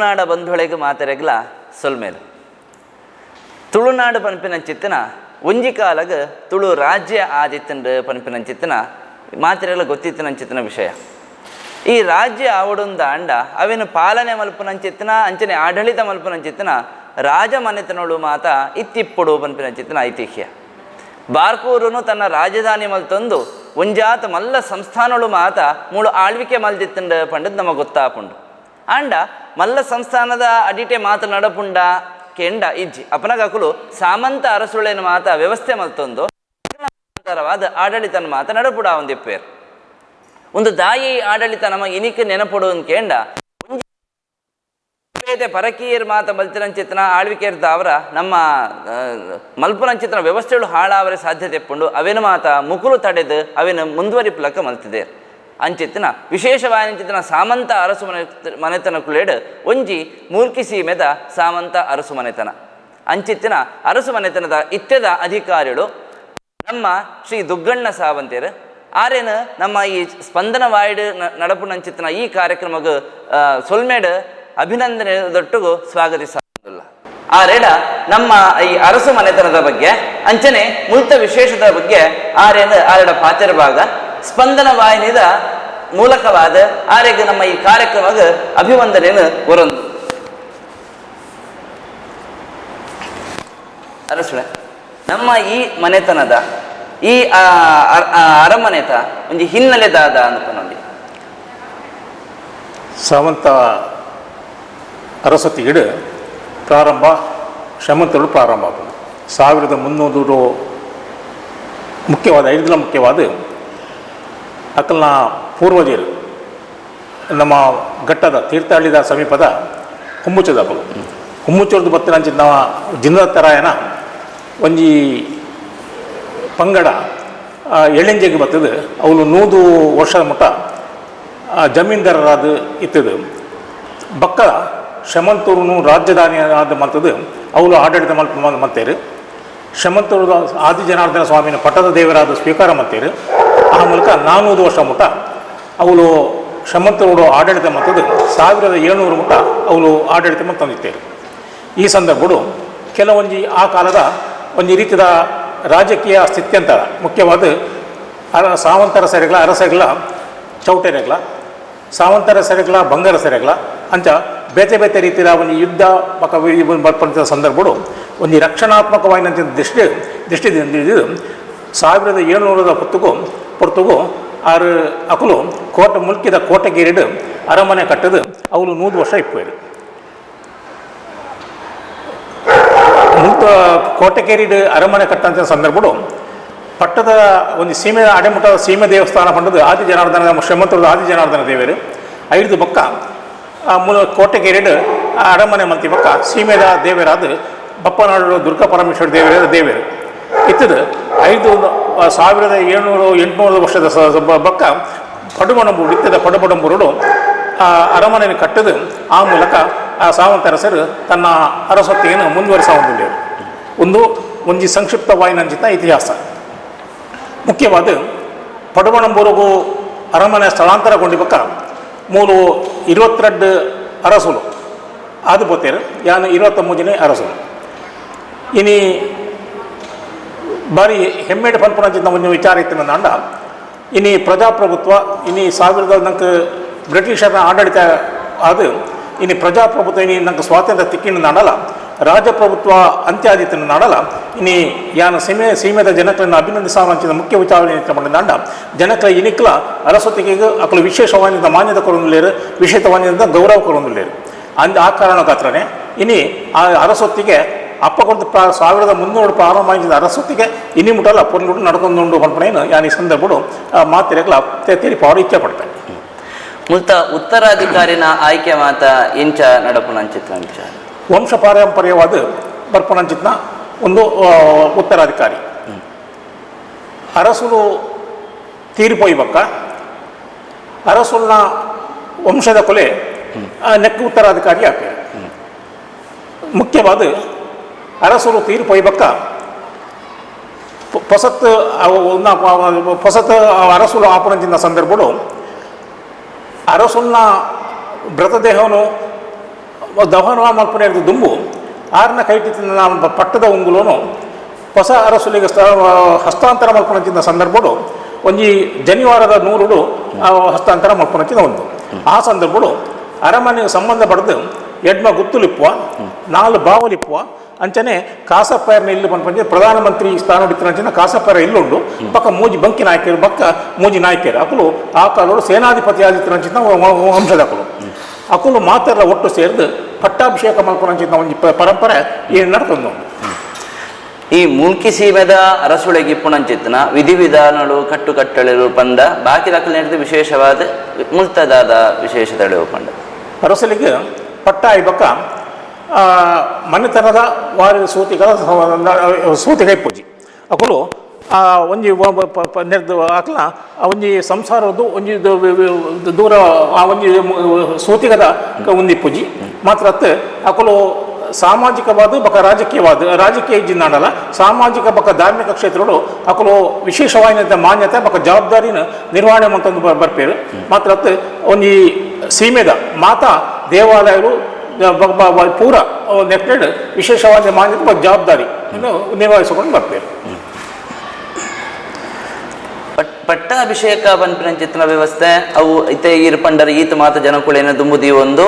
ತುಳುನಾಡ ಬಂಧುಳೆಗ್ ಮಾತೆರೆಗ್ಲ ಸೊಲ್ಮೇಲು. ತುಳುನಾಡು ಪನ್ಪಿನಂಚಿತ್ತಿನ ಒಂಜಿ ಕಾಲಗ್ ತುಳು ರಾಜ್ಯ ಆದಿತ್ತಂಡ್ ಪನ್ಪಿನಂಚಿತ್ತಿನ ಮಾತೆರೆಗ್ಲ ಗೊತ್ತಿತ್ತಿನಂಚಿತ್ತಿನ ವಿಷಯ. ಈ ರಾಜ್ಯ ಆವೊಡುಂದಾಂಡ ಅವೆನ್ ಪಾಲನೆ ಮಲ್ಪುನಂಚಿತ್ತಿನ ಅಂಚನೆ ಆಡಳಿತ ಮಲ್ಪುನಂಚಿತ್ತಿನ ರಾಜ ಮನೆತನೊಳು ಮಾತ ಇತ್ತಿಪ್ಪೊಡು ಪನ್ಪಿನಂಚಿತ್ತಿನ ಐತಿಹ್ಯ. ಬಾರ್ಕೂರುನು ತನ್ನ ರಾಜಧಾನಿ ಮಲ್ತೊಂದು ಒಂಜಾತ್ ಮಲ್ಲ ಸಂಸ್ಥಾನೊಳು ಮಾತ ಮೂಳು ಆಳ್ವಿಕೆ ಮಲ್ದಿತ್ತಂಡ್ ಪಂಡದ್ ನಮ ಗೊತ್ತಾಪುಂಡು. ಆಂಡ ಮಲ್ಲ ಸಂಸ್ಥಾನದ ಅಡಿಟೆ ಮಾತ ನಡಪುಂಡ ಕೆಂಡ ಇಜ್ಜಿ. ಅಪನಗಕುಲು ಸಾಮಂತ ಅರಸುಳೆನ ಮಾತ ವ್ಯವಸ್ಥೆ ಮಲ್ತೊಂದು ವಾದ ಆಡಳಿತನ ಮಾತ ನಡಪುಡ ಒಂದಿಪ್ಪೇರ್. ಒಂದು ದಾಯಿ ಆಡಳಿತ ನಮ ಇನಿಕ್ ನೆನಪೊಡು ಕೇಂಡ ಬೇತೆ ಪರಕೀಯರ್ ಮಾತ ಮಲ್ತಿನಂಚಿತ್ತಿನ ಆಳ್ವಿಕೆರ್ದಾವರ ನಮ್ಮ ಮಲ್ಪುನಂಚಿತ್ತಿನ ವ್ಯವಸ್ಥೆಗಳು ಹಾಳಾವರೆ ಸಾಧ್ಯತೆ ಇಪ್ಪುಂಡು. ಅವೆನ ಮಾತ ಮುಕುಲು ತಡೆದು ಅವೆನ ಮುಂದುವರಿಪುಲಕ ಮಲ್ತಿದೆ. ಅಂಚಿತ್ತಿನ ವಿಶೇಷವಾದಂಚಿತ್ತಿನ ಸಾಮಂತ ಅರಸು ಮನೆ ಮನೆತನ ಕುಲೇಡ್ ಒಂಜಿ ಮೂಲ್ಕಿ ಸೀಮೆದ ಸಾಮಂತ ಅರಸು ಮನೆತನ. ಅಂಚಿತ್ತಿನ ಅರಸು ಮನೆತನದ ಇತ್ತೆದ ಅಧಿಕಾರಿಗಳು ನಮ್ಮ ಶ್ರೀ ದುಗ್ಗಣ್ಣ ಸಾವಂತರು. ಆರೇನು ನಮ್ಮ ಈ ಸ್ಪಂದನ ವಾಯ್ಡ್ ನಡಪುನಂಚಿತ್ತಿನ ಈ ಕಾರ್ಯಕ್ರಮಗ್ ಸೊಲ್ಮೇಡ್ ಅಭಿನಂದನೆ ದೊಟ್ಟುಗು ಸ್ವಾಗತಿಸಲ್ಲ. ಆ ರೇಡ ನಮ್ಮ ಈ ಅರಸು ಮನೆತನದ ಬಗ್ಗೆ ಅಂಚನೆ ಮುಲ್ತ ವಿಶೇಷದ ಬಗ್ಗೆ ಆರೇನು ಆರೇಡ ಪಾತೆರ ಭಾಗ ಸ್ಪಂದನ ವಾಹಿನಿದ ಮೂಲಕವಾದ ಆರೆಗ್ ನಮ್ಮ ಈ ಕಾರ್ಯಕ್ರಮಗ್ ಅಭಿವಂದನೆಯನ್ನು ಕೊರೊಂದು. ಅರಸುಳೆ, ನಮ್ಮ ಈ ಮನೆತನದ ಈ ಅರಮನೆತ ಒಂಜಿ ಹಿನ್ನೆಲೆ ದಾದ ಅನ್ಪನೊಂದಿ. ಸಾವಂತ ಅರಸೊತ್ತಿಗಿಡು ಪ್ರಾರಂಭ ಶಮಂತರು ಪ್ರಾರಂಭ ಆಪುಂಡು 1300. ಮುಖ್ಯವಾದ ಐದು ಮುಖ್ಯವಾದ ಅಕಲ್ನ ಪೂರ್ವಜರು ನಮ್ಮ ಘಟ್ಟದ ತೀರ್ಥಹಳ್ಳಿದ ಸಮೀಪದ ಹುಮ್ಮುಚ್ಚದ ಅಕುಲು. ಹುಮ್ಮುಚ್ಚರ್ದು ಬತ್ತಿನಂಚಿನ ನಮ್ಮ ಜಿಂದತರಾಯನ ಒಂಜಿ ಪಂಗಡ ಎಳೆಂಜೆಗೆ ಬರ್ತದೆ. ಅವಳು 100 ವರ್ಷದ ಮುಟ್ಟ ಜಮೀನ್ದಾರರಾದ ಇತ್ತದು. ಬಕ್ಕ ಶಮಂತೂರುನು ರಾಜಧಾನಿ ಆದ ಮಲ್ತದು ಅವಳು ಆಡಳಿತ ಮಲ್ಪ ಮಲ್ತೇರು. ಶಮಂತೂರು ಆದಿ ಜನಾರ್ದನ ಸ್ವಾಮಿನ ಪಟ್ಟದ ದೇವರಾದ ಸ್ವೀಕಾರ ಮಲ್ತೇರು. ಆ ಮೂಲಕ 400 ವರ್ಷ ಮುಟ್ಟ ಅವಳು ಶಮಂತೂರು ಆಡಳಿತ ಮಲ್ತದು. 1700 ಮುಟ್ಟ ಅವಳು ಆಡಳಿತ ಮಲ್ತಂದಿತ್ತೇರು. ಈ ಸಂದರ್ಭಡು ಕೆಲವೊಂಜಿ ಆ ಕಾಲದ ಒಂಜಿ ರೀತಿಯ ರಾಜಕೀಯ ಸ್ಥಿತ್ಯಂತರ ಮುಖ್ಯವಾದ ಸಾವಂತರ ಸೆರೆಗಳ ಅರಸೆಗಳ ಚೌಟೆರೆಗಳ ಸಾವಂತರ ಸೆರೆಗಳ ಬಂಗಾರ ಸೆರೆಗಳ ಅಂಚ ಬೇತೆ ಬೇತೆ ರೀತಿಯ ಒಂಜಿ ಯುದ್ಧ ಬೊಕ ಬರ್ಪಂತ ಸಂದರ್ಭಡು ಒಂಜಿ ರಕ್ಷಣಾತ್ಮಕವಾಯಿನಂಚಿನ ದೃಷ್ಟಿ 1700 ಪೊತ್ತುಗು ಪೊರ್ತುಗು ಆರು ಅಕುಲು ಕೋಟೆ ಮುಲ್ಕಿದ ಕೋಟೆಗೇರಿಡು ಅರಮನೆ ಕಟ್ಟದು ಅವಳು 100 ವರ್ಷ ಇಪ್ಪೇರು. ಮುಲ್ತ ಕೋಟೆಗೇರಿಡು ಅರಮನೆ ಕಟ್ಟಂತ ಸಂದರ್ಭಡು ಪಟ್ಟದ ಒಂದು ಸೀಮೆ ಅಡೆಮುಟ್ಟದ ಸೀಮೆ ದೇವಸ್ಥಾನ ಪಂಡದು ಆದಿ ಜನಾರ್ದನ ಶ್ರೀಮಂತರದ ಆದಿ ಜನಾರ್ದನ ದೇವರು ಐದು ಬೊಕ್ಕ ಮೂಲ ಕೋಟೆಗೇರಿಡು ಅರಮನೆ ಮಲ್ತಿ ಬೊಕ್ಕ ಸೀಮೆದ ದೇವರಾದ ಬಪ್ಪನಾಡು ದುರ್ಗಾ ಪರಮೇಶ್ವರ ದೇವರ ದೇವರು ಇತ್ತದು. ಐದು 1700 800 ವರ್ಷದ ಬೊಕ್ಕ ಪಡುಮಣಂಬೂರು ಇತ್ತದ ಪಡುಮಣಂಬೂರುಡು ಆ ಅರಮನೆಯನ್ನು ಕಟ್ಟದು ಆ ಮೂಲಕ ಆ ಸಾವಂತ ಅರಸರು ತನ್ನ ಅರಸೊತ್ತಿಗೆಯನ್ನು ಮುಂದುವರಿಸ ಒಂದು ಒಂಜಿ ಸಂಕ್ಷಿಪ್ತವಾಯಿನಂಚಿತ ಇತಿಹಾಸ. ಮುಖ್ಯವಾದ ಪಡುಮಣಂಬೂರುಗು ಅರಮನೆ ಸ್ಥಳಾಂತರಗೊಂಡಿಬಕ್ಕ ಮೂಲು 22 ಅರಸುಲು ಅದು ಪೋತೇರು. ಯಾನು 23ನೇ ಅರಸುಲು. ಇನಿ ಬಾರಿ ಹೆಮ್ಮೆಡ್ ಪನ್ಪುನಂಚಿನ ಒಂಜಿ ವಿಚಾರ ಇತ್ತಿನಂದಾಂಡ ಇನಿ ಪ್ರಜಾಪ್ರಭುತ್ವ ಇನಿ ಸಾವಿರದ ನಂಗೆ ಬ್ರಿಟಿಷರ ಆಡಳಿತ ಅದು ಇನಿ ಪ್ರಜಾಪ್ರಭುತ್ವ ಇನಿ ನಂಗೆ ಸ್ವಾತಂತ್ರ್ಯ ತಿಕ್ಕಿನ ನಾಡಲ ರಾಜಪ್ರಭುತ್ವ ಅಂತ್ಯಾದಿತ್ತಿನ ನಾಡಲ. ಇನಿ ಯಾನ ಸೀಮೆದ ಜನಕ್ಲೆನ್ ಅಭಿನಂದಿಸಾವಂಚಿನ ಮುಖ್ಯ ವಿಚಾರ ಪಂಡ ಜನಕ್ಲೆ ಇನಿಕ್ಲ ಅರಸೊತ್ತಿಗೆಗ್ ಅಕುಲು ವಿಶೇಷವಾದ ಮಾನ್ಯತೆ ಕೊರೊಂದುಲ್ಲೆರ್, ವಿಶೇಷವಾದ ಗೌರವ ಕೊರೊಂದುಲ್ಲೆರ್. ಅಂದ್ ಆ ಕಾರಣಕ್ಕಾತ್ರನೆ ಇನಿ ಆ ಅರಸೊತ್ತಿಗೆ ಅಪ್ಪ ಕೊಡ್ದು 1300 ಪ್ರಾರಂಭ ಆಗಿದ್ದ ಅರಸೊತ್ತಿಗೆ ಇನಿ ಮುಟಲ ಪೊರ್ಲುಡು ನಡ್ಕೊಂದುಂಡು ಪನ್ಪುನೇನು ಯಾನ್ ಈ ಸಂದರ್ಭಡು ಮಾತೆರೆಗ್ಲ ತೆರಿಪಾವರೆ ಇಚ್ಛೆ ಪಡ್ಪೆ. ಮುಲ್ತ ಉತ್ತರಾಧಿಕಾರಿನ ಆಯ್ಕೆ ಮಾತ ಇಂಚ ನಡಪುನಂಚಿತ್ತಿನ ವಿಚಾರ. ವಂಶ ಪಾರಂಪರ್ಯವಾದ ಬರ್ಪುನಂಚಿತ್ತಿನ ಒಂದು ಉತ್ತರಾಧಿಕಾರಿ. ಅರಸುಲು ತೀರಿಪೋಯಿ ಬೊಕ್ಕ ಅರಸುಲ್ನ ವಂಶದ ಕೊಲೆ ನೆಕ್ ಉತ್ತರಾಧಿಕಾರಿ ಆಪೆರ್. ಮುಖ್ಯವಾದ ಅರಸುಲು ತೀರಿಪೋಯಿ ಬೊಕ್ಕ ಪೊಸತ್ ಪೊಸತ್ ಅರಸುಲು ಆಪುನಂಚಿನ ಸಂದರ್ಭಡು ಅರಸುಲ್ನ ಮೃತದೇಹನು ದಹನ ಮಲ್ಪನೆ ದುಂಬು ಆರ್ನ ಕೈಟಿತ್ತಿನ ಪಟ್ಟದ ಉಂಗುಲನು ಹೊಸ ಅರಸುಲಿಗೆ ಹಸ್ತಾಂತರ ಮಲ್ಪನಂಚಿನ ಸಂದರ್ಭಡು ಒಂಜಿ ಜನಿವಾರದ ನೂರುಡು ಹಸ್ತಾಂತರ ಮಲ್ಪನಂಚಿನ ಒಂದು. ಆ ಸಂದರ್ಭಡು ಅರಮನೆಗೆ ಸಂಬಂಧ ಪಡೆದು ಎಡ್ಮ ಗುತ್ತುಲಿಪ್ಪುವ, ನಾಲು ಬಾವಲಿಪ್ಪುವ, ಅಂಚನೆ ಕಾಸಪ್ಪಯರ್ನ ಇಲ್ಲು ಪನ್ಪಂಚ ಪ್ರಧಾನಮಂತ್ರಿ ಸ್ಥಾನ ಇತ್ತಿನಂಚಿನ ಕಾಸಪ್ಪರ ಇಲ್ಲುಂಡು. ಪಕ್ಕ ಮೂಜಿ ಬಂಕಿ ನಾಯಕರು, ಬಕ್ಕ ಮೂಜಿ ನಾಯಕರು ಅಕುಲು ಆ ಕಾಲೋಡು ಸೇನಾಧಿಪತಿ ಆದಿತ್ತಿನಂಚಿನ ವಂಶದಕುಲು ಅಕುಲು ಮಾತೆಲ್ಲ ಒಟ್ಟು ಸೇರಿದು ಪಟ್ಟಾಭಿಷೇಕ ಮಲ್ಪನಂಚಿನ ಒಂಜಿ ಪರಂಪರೆ ಈ ನಡ್ತೊಂದು. ಈ ಮೂಲ್ಕಿ ಸೀಮೆದ ಅರಸುಳೆಗೆ ಇಪ್ಪುನಂಚಿತ್ತನ ವಿಧಿವಿಧಾನಗಳು ಕಟ್ಟುಕಟ್ಟಳೆರು ಪಂಡ ಬಾಕಿ ದಾಖಲೆ ನಡೆದ ವಿಶೇಷವಾದ ಮುಲ್ತದಾದ ವಿಶೇಷ ತಡೆವು ಪಂಡ ಅರಸಲಿಗೆ ಪಟ್ಟ ಆಯ್ಬಕ್ಕ ಮನೆತನದ ವಾರದ ಸೂತಿಗಳ ಸೂತಿಗೆ ಪೂಜಿ ಅಕುಲು ಆ ಒಂಜಿ ನೆರ್ದು ಅಕ್ಲ ಆ ಒಂಜಿ ಸಂಸಾರದ್ದು ಒಂಜಿ ದೂರ ಆ ಒಂಜಿ ಸೂತಿಗದ ಒಂಜಿ ಪೂಜಿ ಮಾತ್ರ ಅತ್ ಅಕುಲು ಸಾಮಾಜಿಕವಾದ ಬಕ ರಾಜಕೀಯವಾದ ರಾಜಕೀಯ ಜಿನ್ನಾಡಲ್ಲ ಸಾಮಾಜಿಕ ಬಕ ಧಾರ್ಮಿಕ ಕ್ಷೇತ್ರಗಳು ಅಕುಲು ವಿಶೇಷವಾದ ಮಾನ್ಯತೆ ಬಕ ಜವಾಬ್ದಾರಿನ ನಿರ್ವಹಣೆ ಮಂತೊಂದು ಬರ್ಪೇರು. ಮಾತ್ರ ಅತ್ ಒಂಜಿ ಸೀಮೆದ ಮಾತಾ ದೇವಾಲಯಗಳು ಪೂರ ನೆಕ್ಟೆಡ್ ವಿಶೇಷವಾದ ಮಾನ್ಯತೆ ಬಕ ಜವಾಬ್ದಾರಿ ನಿರ್ವಹಿಸಿಕೊಂಡು ಬರ್ಪೇರು. ಪಟ್ಟಾಭಿಷೇಕ ಪನ್ಪಿನಂಚಿತ್ತಿನ ವ್ಯವಸ್ಥೆ ಅವು ಇತ್ತೆ ಈರ್ ಪಂಡರ ಈತ ಮಾತ ಜನಕುಳೇನ ದುಂಬುದಿ ಒಂದು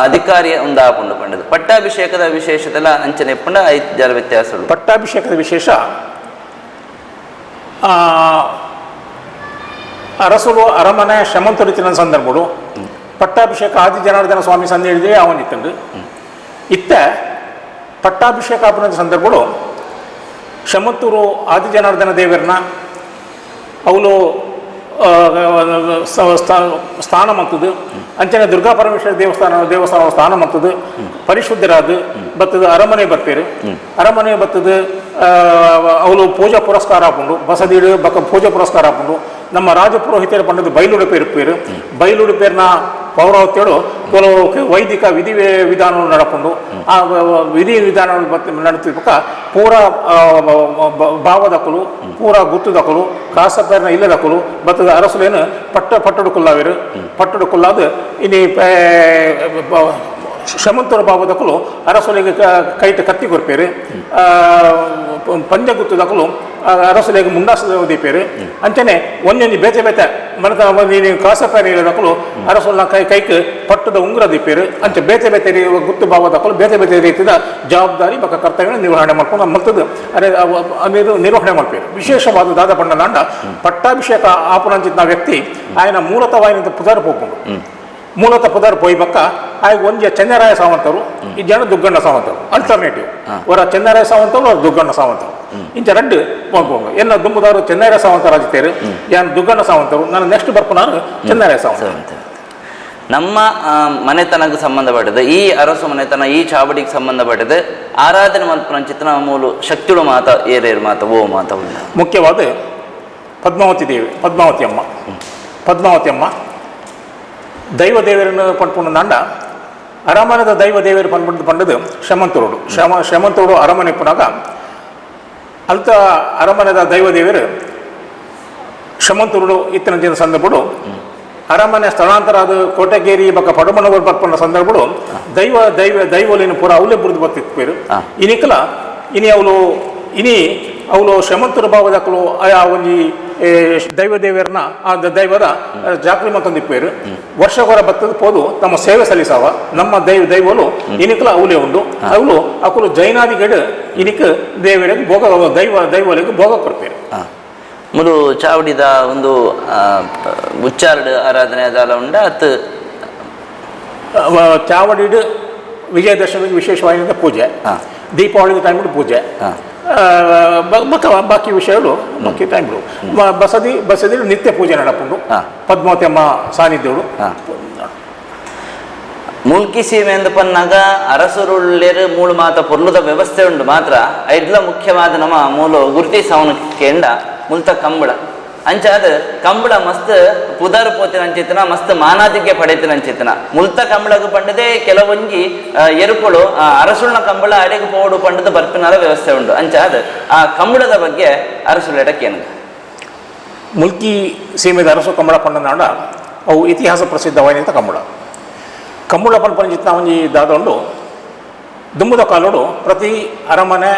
ಅಧಿಕಾರಿ ಒಂದು ಆಪುಂಡು ಪಂಡದು ಪಟ್ಟಾಭಿಷೇಕದ ವಿಶೇಷತೆಲ್ಲ ಅಂಚನೆ ಪಂಡ ಐತ್ ಜನ ವ್ಯತ್ಯಾಸಗಳು. ಪಟ್ಟಾಭಿಷೇಕದ ವಿಶೇಷ ಅರಸುಲು ಅರಮನೆ ಶಮಂತರಿತಿನ ಸಂದರ್ಭಡು ಪಟ್ಟಾಭಿಷೇಕ ಆದಿ ಜನಾರ್ದನ ಸ್ವಾಮಿ ಸಂಧಿ ಹಿಡಿದ್ರೆ ಅವನಿತ್ತಂಡು. ಇತ್ತ ಪಟ್ಟಾಭಿಷೇಕ ಆಪುನ ಸಂದರ್ಭಡು ಶಮಂತೂರು ಆದಿ ಜನಾರ್ದನ ದೇವರನ್ನ ಅವಳು ಸ್ಥಾನ ಮಂತದ್ದು. ಅಂಚನೆ ದುರ್ಗಾ ಪರಮೇಶ್ವರ ದೇವಸ್ಥಾನ ದೇವಸ್ಥಾನ ಸ್ಥಾನ ಮಂತದ್ದು ಪರಿಶುದ್ಧರಾದ ಬತ್ತದ ಅರಮನೆ ಬರ್ಪೇರು. ಅರಮನೆ ಬತ್ತದ ಅವಳು ಪೂಜಾ ಪುರಸ್ಕಾರ ಹಾಕೊಂಡು ಬಸದಿಡು ಬಕ್ಕ ಪೂಜಾ ಪುರಸ್ಕಾರ ಹಾಕೊಂಡು ನಮ್ಮ ರಾಜಪುರೋಹಿತರ ಪಂಡದ ಬೈಲುಡುಪೇರು ಪೇರು ಬೈಲುಡುಪೇರ್ನ ಪೌರೋಹಿತ್ಯರು ಕೆಲವು ವೈದಿಕ ವಿಧಿ ವಿಧಾನಗಳು ನಡ್ಕೊಂಡು ಆ ವಿಧಿ ವಿಧಾನಗಳು ನಡೀತಿರ್ಬೇಕ ಪೂರ ಭಾವದಕಲು ಪೂರ ಗುತ್ತುದಕಲು ಕಾಸಪೇರ್ನ ಇಲ್ಲದಕಲು ಬತ್ತದ ಅರಸುಲೇನು ಪಟ್ಟಡು ಕುಲ್ಲಾವಿರು ಪಟ್ಟಡು ಕುಲ್ಲಾದ ಇನಿ ಶಮಂತರ ಭಾವದಕಲು ಅರಸುಲಿಗೆ ಕೈಟ ಕತ್ತಿ ಕೊರ್ಪೇರು, ಪಂಜ ಗುತ್ತುದಕಲು ಅರಸುಲಿಗೆ ಮುಂಡಾಸ ದೀಪೇರು. ಅಂಚನೆ ಒಂಜೊಂಜಿ ಬೇತೆ ಬೇತೆ ಮನತ ಕಾಸಪೇರ ಇಲ್ಲದಕಲು ಅರಸುಲ್ನ ಕೈಕ್ ಪಟ್ಟದ ಉಂಗುರ ದೀಪೇರು. ಅಂಚೆ ಬೇತೆ ಬೇತೆ ಗುತ್ತು ಭಾವದಕಲು ಬೇತೆ ಬೇತೆ ರೀತಿಯ ಜವಾಬ್ದಾರಿ ಬಕ್ಕ ಕರ್ತವ್ಯ ನಿರ್ವಹಣೆ ಮಾಡ್ಕೊಂಡು ಮಲ್ತದ್ದು ಅರೆ ನಿರ್ವಹಣೆ ಮಾಡ್ಪೇರು. ವಿಶೇಷವಾದ ದಾದ ಪಂಡನಾಂಡ ಪಟ್ಟಾಭಿಷೇಕ ಆಪುನಂಚಿನ ವ್ಯಕ್ತಿ ఆయన ಮೂಲತಃ ಪುದಾರ್ ಪೋಪುಂಡು. ಮೂಲತಃ ಪುದಾರ್ ಪೋಯಿ ಬಕ್ಕ ಆಗ ಒಂಜಿ ಚೆನ್ನರಾಯ ಸಾವಂತರು ಈ ಜನ ದುಗ್ಗಣ್ಣ ಸಾವಂತರು ಅಲ್ಟರ್ನೇಟಿವ್ ಅವರ ಚೆನ್ನರಾಯ ಸಾವಂತರು ಅವ್ರ ದುಗ್ಗಣ್ಣ ಸಾವಂತರು ಇಂಚ ರಡ್ಡು ಪೋಪುಂಡು. ಎನ್ನ ದುಂಬುದಾರು ಚೆನ್ನರಾಯ ಸಾವಂತರ ಆಜಿತೇರು ಯಾನ್ ದುಗ್ಗಣ್ಣ ಸಾವಂತರು ನಾನು ನೆಕ್ಸ್ಟ್ ಬರ್ಪುನಾರು ಚೆನ್ನರಾಯ ಸಾವಂತರು. ನಮ್ಮ ಮನೆತನಕ್ಕೆ ಸಂಬಂಧಪಟ್ಟது ಈ ಅರಸು ಮನೆತನ ಈ ಚಾವಡಿಗೆ ಸಂಬಂಧಪಟ್ಟது ಆರಾಧನೆ ಮಲ್ಪುನಂಚಿತ್ತಿನ ಮೂಲು ಶಕ್ತಿಳು ಮಾತ ಏರೇರು ಮಾತ ಓ ಮಾತ ಉಲ್ಲ. ಮುಖ್ಯವಾದ ಪದ್ಮಾವತಿ ದೇವಿ ಪದ್ಮಾವತಿ ಅಮ್ಮ ಪದ್ಮಾವತಿ ಅಮ್ಮ ದೈವ ದೇವರನ್ನು ಪಡ್ಕೊಂಡು ನಾಂಡ ಅರಮನೆದ ದೈವ ದೇವರು ಪನ್ಪುಂಡು ಪಂಡದು ಶಮಂತರೋಡು ಶಮಂತರೋಡು ಅರಮನೆ ಪುನಾಗ ಅಲ್ತ ಅರಮನೆದ ದೈವ ದೇವರು ಶಮಂತರುಡು ಇತ್ತಿನ ಸಂದರ್ಭಡು ಅರಮನೆ ಸ್ಥಳಾಂತರ ಅದು ಕೋಟಗೇರಿ ಬಕ್ಕ ಪಡುಮನವರು ಬರ್ಪುನ ಸಂದರ್ಭಡು ದೈವ ದೈವ ದೈವಲಿನ ಪೂರ ಅವಲೇ ಬುರಿದು ಬರ್ತಿತ್ತು. ಇನಿಕಲ ಇನಿ ಅವಳು ಇನಿ ಅವಳು ಶಮಂತರ ಭಾವದಕ್ಕಲು ಆ ಒಂಜಿ ದೈವ ದೇವರನ್ನ ಆ ದೈವದ ಜಾತ್ರೆ ಮತ್ತೊಂದು ವರ್ಷಗೊರ ಬತ್ತದ ಪೋದು ತಮ್ಮ ಸೇವೆ ಸಲ್ಲಿಸಾವ ನಮ್ಮ ದೈವ ದೈವಲು ಇನಿಕಲ ಅವಲೇ ಉಂಡು. ಅವಳು ಅಕುಲು ಜೈನಾದಿಗಡು ಇನಿಕ ದೇವರಿಗೆ ಭೋಗ ದೈವ ದೈವಲಿಗೆ ಭೋಗ ಕೊಡ್ತೇವೆ. ಮುಲು ಚಾವಡಿದ ಒಂದು ಉಚ್ಚಾರಡು ಆರಾಧನೆ ಅದೆಲ್ಲ ಉಂಡ ಅತ್ ಚಾವಡಿಡು ವಿಜಯದಶಮಿಗೆ ವಿಶೇಷವಾಗಿ ಪೂಜೆ, ದೀಪಾವಳಿಗೆ ಟೈಮ್ ಪೂಜೆ, ಬಾಕಿ ವಿಷಯಗಳು ಬಾಕಿ ಟೈಮ್ಗಳು ಬಸದಿ ಬಸದಿ ನಿತ್ಯ ಪೂಜೆ ನಡಪುಂಡು ಪದ್ಮಾವತಿ ಅಮ್ಮ ಸಾನ್ನಿಧ್ಯಗಳು. ಮುಲ್ಕಿ ಸೀಮೆ ಅಂದ ಪನ್ನಾಗ ಅರಸರುಳ್ಳೇರು ಮೂಳು ಮಾತ ಪೊರ್ಲುದ ವ್ಯವಸ್ಥೆ ಉಂಡು ಮಾತ್ರ ಐಡ್ಲ ಮುಖ್ಯವಾದ ನಮ್ಮ ಮೂಲ ಗುರ್ತಿ ಸವನ ಕೇಂಡ ಮುಲ್ತ ಕಂಬಳ ಅಂಚಾದ ಕಂಬಳ ಮಸ್ತ್ ಪುದರ್ ಪೋತಿನ ಅಂಚಿತನ ಮಸ್ತ್ ಮಾನಾದಿಗೆ ಪಡೆತಿನ ಅಂಚಿತನ ಮುಲ್ತ ಕಂಬಳಗ ಪಂಡದೆ ಕೆಲವೊಂಜಿ ಎರುಕುಳು ಅರಸುಳ್ನ ಕಂಬಳ ಅಡೆಗೆ ಪೋಡು ಪಂಡದ ಬರ್ಪಿನಾಲ ವ್ಯವಸ್ಥೆ ಉಂಡು. ಅಂಚಾದ ಆ ಕಂಬಳದ ಬಗ್ಗೆ ಅರಸುಳೆಡಕ್ಕೇನು ಮುಲ್ಕಿ ಸೀಮೆದ ಅರಸು ಕಂಬಳ ಪಂಡನಾಡ ಅವು ಇತಿಹಾಸ ಪ್ರಸಿದ್ಧವಾದಂಥ ಕಂಬಳ. Kambala ಪನ್ಪಂಚಿತ್ನ ಒಂಜಿ ದಾದೊಂಡು ದುಂಬುದ ಕಾಲೋಡು ಪ್ರತಿ ಅರಮನೆ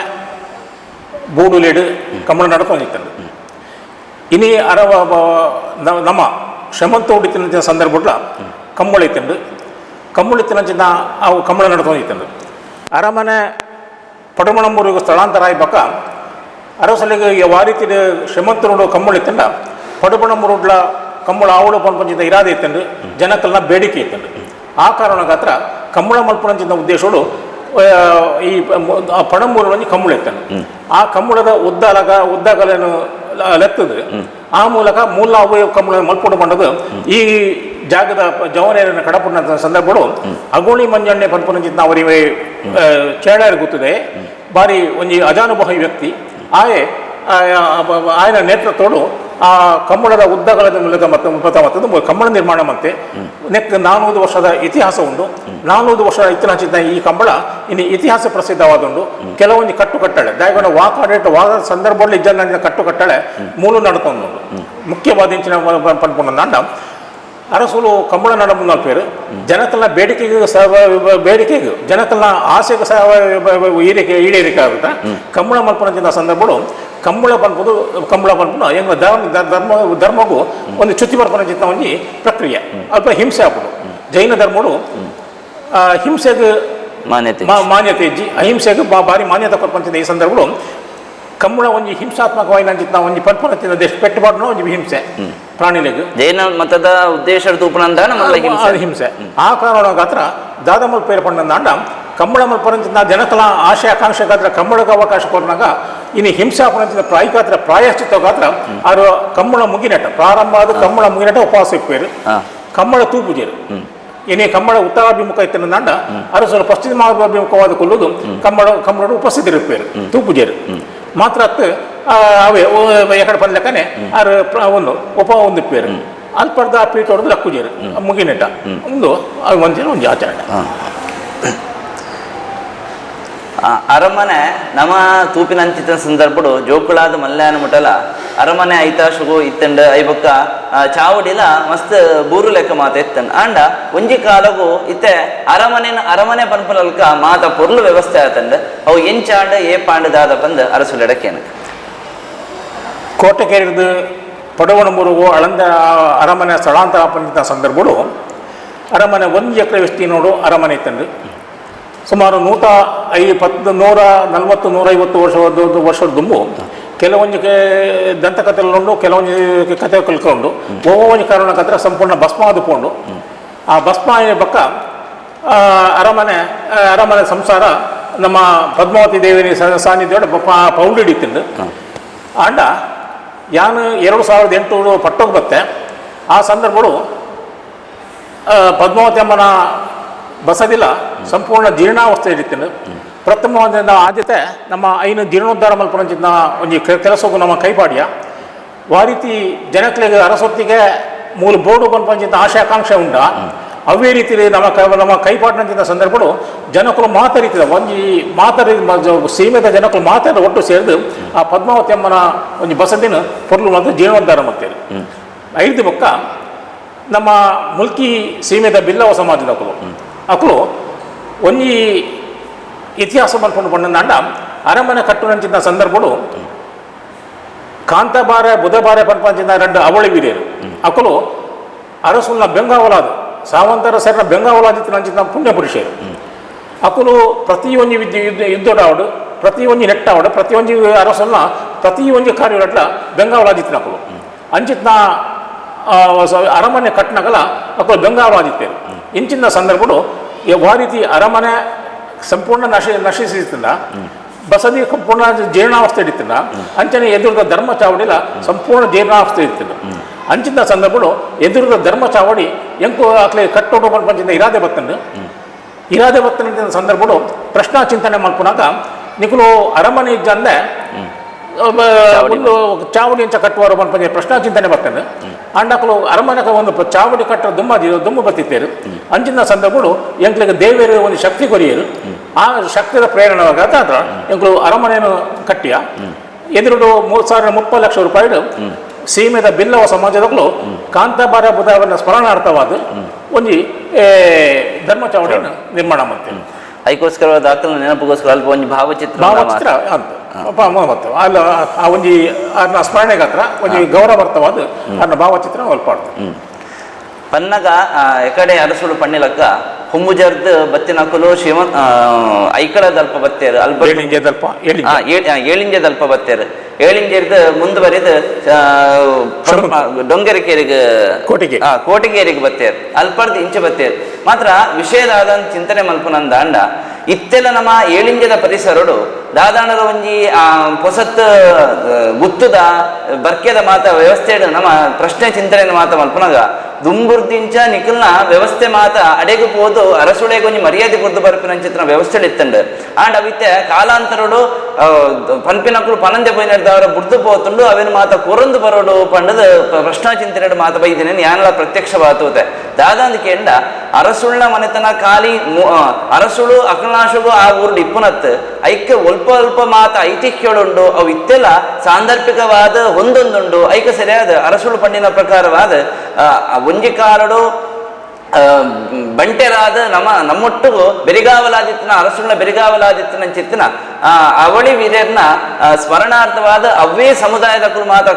ಬೂಡುಲೇಡು ಕಂಬಳ ನಡತೊಂದಿತ್ತಂಡು. ಇನಿ ಅರವ ನಮ್ಮ ಶ್ರಮಂತ ಸಂದರ್ಭಡ್ಲ ಕಂಬಳ ಇತ್ತಂಡು. ಕಂಬಳ ಇತ್ತಿನಂಚಿನ ಅವು ಕಂಬಳ ನಡತೊಂದಿತ್ತಂಡು. ಅರಮನೆ ಪಡುಮಣಂಬೂರಿಗೆ ಸ್ಥಳಾಂತರ ಆಯ್ಬಕ್ಕ ಅರಸಲಿಗೆ ಯಾವ ರೀತಿ ಶ್ರಮಂತರುಡು ಕಂಬಳ ಇತ್ತಂಡ ಪಡುಮಣಂಬೂರುಡ್ಲ ಕಂಬಳ ಆವಳು ಪನ್ಪಂಚಿನ ಇರಾದೆ ಇತ್ತಂಡು, ಜನಕಲ್ನ ಬೇಡಿಕೆ ಇತ್ತಂಡು. ಆ ಕಾರಣಗಾತ್ರ ಕಂಬಳ ಮಲ್ಪುನಂಚಿನ ಉದ್ದೇಶಗಳು ಈ ಪಣಂಬೂರು ಒಂಜಿ ಕಂಬಳ ಇತ್ತಂಡು. ಆ ಕಂಬಳದ ಉದ್ದಲಗ ಉದ್ದಗಲೇನು ಲೆತ್ತದು ಆ ಮೂಲಕ ಮೂಲ ಅವು ಕಂಬಳ ಮಲ್ಪುಡು ಮಂಡದು ಈ ಜಾಗದ ಜವನೇರನ್ನು ಕಡಪುನ ಸಂದರ್ಭಗಳು ಅಗೋಣಿ ಮಂಜಣ್ಣೆ ಪನ್ಪುನಂಚಿನ ಅವರಿಗೆ ಚೇಳಾರಿ ಗೊತ್ತದೆ ಬಾರಿ ಒಂಜಿ ಅಜಾನುಭಾವಿ ವ್ಯಕ್ತಿ ಆಯೆ ಆಯನ ನೇತೃತ್ವಡು ಆ ಕಂಬಳದ ಉದ್ದಗಲದ ಮೂಲಕ ಮತ್ತು ಮತ್ತು ಕಂಬಳ ನಿರ್ಮಾಣ ಮತ್ತೆ ನೆಕ್ 400 ವರ್ಷದ ಇತಿಹಾಸ ಉಂಟು. 400 ವರ್ಷದ ಇತ್ತಿನ ಈ ಕಂಬಳ ಇನ್ನು ಇತಿಹಾಸ ಪ್ರಸಿದ್ಧವಾದುಂಡು. ಕೆಲವೊಂದು ಕಟ್ಟುಕಟ್ಟಳೆ ದಾಯಗೊಂಡ ವಾಕಾಡೇಟ್ ವಾದ ಸಂದರ್ಭದಲ್ಲಿ ಇಜ್ಜನ ಕಟ್ಟುಕಟ್ಟಳೆ ಮೂಲ ನಡ್ಕೊಂಡು ಮುಖ್ಯವಾದ ಇಂಚಿನ ಪನ್ಪುನ ಅರಸುಲು ಕಂಬಳ ನಡ ಮುಂದಾಲ್ಪೇರು ಜನಕಲ್ನ ಬೇಡಿಕೆಗೆ ಬೇಡಿಕೆಗೆ ಜನಕಲ್ನ ಆಸೆಗೆ ಸಹ ಈಡೇರಿಕೆ ಈಡೇರಿಕೆ ಆಗುತ್ತೆ. ಕಂಬಳ ಮಲ್ಪನಂಚಿನ ಸಂದರ್ಭಗಳು ಕಂಬಳ ಪನ್ಪುದು ಕಂಬಳ ಪನ್ಪುನ ಎಂಗ ಧರ್ಮ ಧರ್ಮಗೂ ಒಂದು ಚ್ಯುತಿ ಬರ್ಪನಂಚಿನ ಒಂಜಿ ಪ್ರಕ್ರಿಯೆ ಅಲ್ಪ ಹಿಂಸೆ ಆಪುಡು. ಜೈನ ಧರ್ಮಡು ಹಿಂಸೆಗೆ ಮಾನ್ಯತೆ ಮಾನ್ಯತೆ ಇಜ್ಜಿ, ಅಹಿಂಸೆಗೆ ಭಾರಿ ಮಾನ್ಯತೆ ಕೊರ್ಪಂಚಿನ ಈ ಸಂದರ್ಭಗಳು ಕಂಬಳ ಒಂಜಿ ಹಿಂಸಾತ್ಮಕವಾಗಿ ಒಂಜಿ ಪನ್ಪುನಂಚಿನ ದೇಶ ಪೆಟ್ಟುಬಾಡ್ನ ಒಂಜಿ ಹಿಂಸೆ ಪ್ರಾಣಿಲೆಗ್ ಜೈನ ಮತದ ಉದ್ದೇಶ ತೂಪುನಂದಾನ ಮಲ್ಲ ಹಿಂಸೆ ಹಿಂಸೆ. ಆ ಕಾರಣಗಾತ್ರ ದಾದಮಲ್ ಪೇರು ಪಂಡಂದಾಂಡ ಕಂಬಳ ಮಲ್ಪರಂಚಿನ ಜನಕಲ ಆಶೆ ಆಕಾಂಕ್ಷೆ ಗಾತ್ರ ಕಂಬಳಕ್ಕೆ ಅವಕಾಶ ಕೊರ್ನಾಗ ಇನ್ನು ಹಿಂಸೆ ಆಪನಂಚಿನ ಪ್ರಾಯಿಕಾತ್ರ ಪ್ರಾಯಶ್ಚಿತ್ತಗಾತ್ರ ಆರು ಕಂಬಳ ಮುಗಿನಟ ಪ್ರಾರಂಭ ಆದ ಕಂಬಳ ಮುಗಿನಟ ಉಪವಾಸ ಇಪ್ಪೇರು ಕಂಬಳ ತೂಪುಜೇರು. ಇನಿ ಕಂಬಳ ಉತ್ತರಾಭಿಮುಖ ಇತ್ತಿನಂದಾಂಡ ಅರಸರು ಪಶ್ಚಿಮಾಭಿಮುಖವಾದ ಕೊಲ್ಲುದು ಕಂಬಳ ಕಂಬಳ ಉಪಸ್ಥಿತರಿಪ್ಪೇರು ತೂಪುಜೇರು ಮಾತ್ರ ಅತ್ತು ಅವೇ ಎಕಡೆ ಪನ್ಲೆಕ್ಕನೆ ಆರು ಒಂದು ಉಪ ಒಂದು ಇಪ್ಪೇರು ಅಲ್ಪರ್ದ ಪೀಠ ಹೊಡೆದು ಲಕ್ಕುಜೇರು ಮುಗಿನೆಟ ಒಂದು ಅದು ಒಂದಿನ ಒಂದು ಆಚರಣೆ. ಅರಮನೆ ನಮ್ಮ ತೂಪಿನ ಅಂಚಿತ ಸಂದರ್ಭಡು ಜೋಕುಳಾದ ಮಲ್ಯಾನ ಮುಟಲ ಅರಮನೆ ಐತಾಶುಗು ಇತ್ತಂಡ ಐಬೊಕ್ಕ ಚಾವಡಿಲ ಮಸ್ತ್ ಬೂರು ಲೆಕ್ಕ ಮಾತ ಇತ್ತಂಡ. ಆಂಡ ಒಂಜಿ ಕಾಲಗು ಇತ್ತೆ ಅರಮನೆ ಅರಮನೆ ಪನ್ಪುನಲ್ಕ ಮಾತ ಪೊರ್ಲು ವ್ಯವಸ್ಥೆ ಆತಂಡ. ಅವು ಎಂಚಾಂಡ ಏ ಪಾಂಡ ದಾದ ಬಂದು ಅರಸುಲೆಡಕ್ಕೇನ ಕೋಟೆಕೇರಿದ ಪಡವಣಮೂರುಗು ಅಳಂದ ಅರಮನೆ ಸ್ಥಳಾಂತರ ಪಂಡಿತ ಸಂದರ್ಭಡು ಅರಮನೆ 1 ಎಕರೆ ವಿಸ್ತೀರ್ಣೋಡು ಅರಮನೆ ಇತ್ತಂಡು. ಸುಮಾರು 140 150 ವರ್ಷದ ದುಂಬು ಕೆಲವೊಂದು ದಂತಕಥೆಗಳುಂಡು, ಕೆಲವೊಂದು ಕಥೆ ಕಲ್ಕೊಂಡು ಒಂಜಿ ಕಾರಣಕ್ಕಾದ್ರೆ ಸಂಪೂರ್ಣ ಭಸ್ಮ ಆದುಕೊಂಡು ಆ ಭಸ್ಮ ಪಕ್ಕ ಅರಮನೆ ಅರಮನೆ ಸಂಸಾರ ನಮ್ಮ ಪದ್ಮಾವತಿ ದೇವಿನ ಸಾನ್ನಿಧ್ಯ ಪೌಂಡ್ ಹಿಡಿತಿಂಡು. ಆಂಡ ಯಾನು 2008 ಪಟ್ಟೋಗಿ ಬತ್ತೆ ಆ ಸಂದರ್ಭಗಳು ಪದ್ಮಾವತಿ ಅಮ್ಮನ ಬಸದಿಲ್ಲ ಸಂಪೂರ್ಣ ಜೀರ್ಣಾವಸ್ಥೆ ಇರ್ತೀನಿ. ಪ್ರಥಮವಾದ ಆದ್ಯತೆ ನಮ್ಮ ಐನು ಜೀರ್ಣೋದ್ಧಾರ ಮಲ್ಪುನಂಚಿನ ಒಂಜಿ ಕೆಲಸಕ್ಕೂ ನಮ್ಮ ಕೈಪಾಡ್ಯ ವಾ ರೀತಿ ಜನಕ್ಲೆಗ್ ಅರಸೊತ್ತಿಗೆ ಮೂಲ ಬೋರ್ಡು ಪನ್ಪಂಚಿನ ಆಶೆ ಆಕಾಂಕ್ಷೆ ಉಂಡ. ಅವೇ ರೀತಿ ನಮ್ಮ ನಮ್ಮ ಕೈಪಾಡಿನಂಚಿನ ಸಂದರ್ಭಗಳು ಜನಕುಲು ಮಾತರೀತಿದ ಒಂಜಿ ಮಾತರಿ ಸೀಮೆದ ಜನಕುಲು ಮಾತಾಡ ಒಟ್ಟು ಸೇರಿದು ಆ ಪದ್ಮಾವತಿ ಅಮ್ಮನ ಒಂಜಿ ಬಸದಿನ ಪೊರ್ಲು ಮತ್ತು ಜೀರ್ಣೋದ್ಧಾರ ಮಾಡ್ತೇವೆ. ಐದು ಬೊಕ್ಕ ನಮ್ಮ ಮುಲ್ಕಿ ಸೀಮೆದ ಬಿಲ್ಲವ ಸಮಾಜದ ಅಕುಲು ಅಕುಲು ಒಂಜಿ ಇತಿಹಾಸ ಮಲ್ಪೊಂಡು ಪಂಡಂದಾಂಡ ಅರಮನೆ ಕಟ್ಟುನಂಚಿನ ಸಂದರ್ಭಗಳು ಕಾಂತಾಬಾರೆ ಬುಧಬಾರೆ ಪನ್ಪಂಚಿನ ಎರಡು ಅವಳಿ ವೀರ್ಯರು ಅಕುಲು ಅರಸುಲ್ನ ಬೆಂಗಾವಲಾದ ಸಾವಂತರ ಸೇರಿನ ಬೆಂಗಾವಲಾದಿತ್ತು ಪುಣ್ಯ ಪುರುಷರು. ಅಕುಲು ಪ್ರತಿಯೊಂದು ವಿದ್ಯೆ ಯುದ್ಧ ಯುದ್ಧಡಾವಡು ಪ್ರತಿಯೊಂದು ನೆಟ್ಟಾವಡು ಪ್ರತಿಯೊಂದು ಅರಸುಲ್ನ ಪ್ರತಿಯೊಂದು ಕಾರ್ಯಗಟ್ಲ ಬೆಂಗಾವಲಾದಿತ್ತಿನ ಅಕುಲು ಅಂಚಿತ್ನ ಅರಮನೆ ಕಟ್ಟನಗಲ ಅಕುಲು ಬೆಂಗಾವಲಾದಿತ್ತೇರು. ಇಂಚಿನ ಸಂದರ್ಭಗಳು ಯಾವ ರೀತಿ ಅರಮನೆ ಸಂಪೂರ್ಣ ನಶಿಸಿತ್ತಿಲ್ಲ, ಬಸದಿ ಸಂಪೂರ್ಣ ಜೀರ್ಣಾವಸ್ಥೆ ಇತ್ತಿಲ್ಲ, ಅಂಚನೆ ಎದುರದ ಧರ್ಮ ಚಾವಡಿಲ ಸಂಪೂರ್ಣ ಜೀರ್ಣಾವಸ್ಥೆ ಇತ್ತಿಲ್ಲ. ಅಂಚಿನ ಸಂದರ್ಭಗಳು ಎದುರದ ಧರ್ಮ ಚಾವಡಿ ಎಂಕು ಆಕ್ಲೆ ಕಟ್ಟೋಡು ಪಂಚಿನ ಇರಾದೆ ಬತ್ತಂಡು ಇರಾದೆ ಬತ್ತನ ಸಂದರ್ಭಗಳು ಪ್ರಶ್ನಾ ಚಿಂತನೆ ಮಲ್ಪುನಾಗ ನಿಕುಲು ಅರಮನೆ ಇಜ್ಜಂದೆ ಒಂದು ಚಾವಡಿ ಅಂಚ ಕಟ್ಟುವರು ಪನ್ಪಂಜೆ ಪ್ರಶ್ನಾ ಚಿಂತನೆ ಬರ್ತದೆ. ಅಂಡಕಲು ಅರಮನೆಕ ಒಂದು ಚಾವಡಿ ಕಟ್ಟ ದುಮ್ಮ ದುಮ್ಮು ಬತ್ತಿತ್ತೇರು. ಅಂಚಿನ ಸಂದರ್ಭಗಳು ಎಂಕ್ಲಿಗೆ ದೇವಿಯರು ಒಂದು ಶಕ್ತಿ ಕೊರಿಯರು. ಆ ಶಕ್ತಿಯ ಪ್ರೇರಣೆ ಎಂಕ್ಲು ಅರಮನೆಯನ್ನು ಕಟ್ಟಿಯ ಎದುರು 3,030 ಲಕ್ಷ ರೂಪಾಯಿ ಸೀಮೆದ ಬಿಲ್ಲವ ಸಮಾಜದಗಳು ಕಾಂತಾಬಾರ ಬುಧಾವನ ಸ್ಮರಣಾರ್ಥವಾದ ಒಂಜಿ ಧರ್ಮ ಚಾವಡಿಯನ್ನು ನಿರ್ಮಾಣ ಮಾಡ್ತೇವೆ. ಐಕೋಸ್ಕರ ದಾಖಲೆ ನೆನಪುಗೋಸ್ಕರ ಅಲ್ಪ ಒಂಜಿ ಭಾವಚಿತ್ರ. ಭಾವಚಿತ್ರ ಅಂತ ಮತ್ತು ಅಲ್ಲ, ಆ ಒಂಜಿ ಅರ್ನ ಸ್ಮರಣೆಗಾತ್ರ ಒಂಜಿ ಗೌರವಾರ್ಥವಾದ ಅರ್ನ ಭಾವಚಿತ್ರ ಒಲ್ಪಾಡ್ತದೆ. ಪನ್ನಗ ಎಕಡೆ ಅರಸುಳು ಪಣ್ಣಿಲಕ್ಕ ಹುಂಬುಜರ್ದ್ ಬತ್ತಿನಕುಲು ಶಿವ ಐಕಳ ದಲ್ಪ ಬತ್ತೇರು ಅಲ್ಪ. ಏಳಿಂಜೆ ದಲ್ಪ, ಏಳಿಂಜೆ. ಏಳಿಂಜೆ ದಲ್ಪ ಬತ್ತೇರು. ಏಳಿಂಜೆರ್ದ್ ಮುಂದುವರಿದು ಡೊಂಗರಿಕೇರಿಗೆ, ಕೋಟಿಗೆ. ಕೋಟಿಗೇರಿಗೆ ಬತ್ತೇರು. ಅಲ್ಪರ್ದ್ ಇಂಚೆ ಬತ್ತೇರು. ಮಾತ್ರ ವಿಷಯದಾದ ಚಿಂತನೆ ಮಲ್ಪುನಂದಾಂಡ ಇತ್ತೆಲ್ಲ ನಮ್ಮ ಏಳಿಂಜದ ಪರಿಸರಡು ದಾದಾಣದ ಒಂಜಿ ಪೊಸತ್ ಗುತ್ತುದ ಬರ್ಕೆದ ಮಾತ ವ್ಯವಸ್ಥೆ ನಮ್ಮ ಪ್ರಶ್ನೆ ಚಿಂತನೆ ಮಾತ ಮಲ್ಪುನಗ ದುಂಬುರ್ದಿಂಚ ನಿಕಲ್ನ ವ್ಯವಸ್ಥೆ ಮಾತ ಅಡೆಗು ಪೋದು ಅರಸುಳೆಗೆ ಒಂಜಿ ಮರ್ಯಾದೆ ಕೊರ್ದು ಬರ್ಪಿನಂಚಿತ್ತಿನ ವ್ಯವಸ್ಥೆ ಇತ್ತಂಡು. ಆಂಡ ಅವಿತ್ತೆ ಕಾಲಾಂತರಡು ಪನ್ಪಿನಕುಲು ಪನಂದೆ ಪೋಯಿನರ್ದವರ ಬುಡ್ದು ಪೋತುಂಡು. ಅವೇನು ಮಾತ ಕೊರಂದು ಬರೋಡು ಪಂಡದ ಪ್ರಶ್ನಾ ಚಿಂತನೆ ಮಾತ ಬೈದಿನ ಯಾನಲ ಪ್ರತ್ಯಕ್ಷವಾತೂತೆ. ದಾದಾಂದ್ ಕೇಂಡ ಅರಸುಳ್ಳ ಮನೆತನ ಖಾಲಿ ಅರಸುಳು ಅಕಲ್ನಾಶಗು ಆ ಊರುಡು ಇಪ್ಪುನತ್ ಐಕ್ಕೆ ಒಲ್ಪ ಅಲ್ಪ ಮಾತ ಐತಿಹ್ಯಳುಂಡು. ಅವು ಇತ್ತೆಲ್ಲ ಸಾಂದರ್ಭಿಕವಾದ ಒಂದೊಂದುಂಡು. ಐಕ ಸರಿಯಾದ ಅರಸುಳು ಪಂಡಿನ ಪ್ರಕಾರವಾದ ಒಂಜಿ ಕಾಲಡು ಬಂಟೆರಾದ ನಮ್ಮ ನಮ್ಮೊಟ್ಟಿಗೂ ಬೆರಿಗಾವಲಾದಿತ್ತನ ಅರಸುಳ್ಳ ಬೆರಿಗಾವಲಾದಿತ್ತನ ಚಿತ್ತನ ಅವಳಿ ವೀರ್ಯರ್ನ ಸ್ಮರಣಾರ್ಥವಾದ ಅವ್ವೇ ಸಮುದಾಯದ ಮಾತ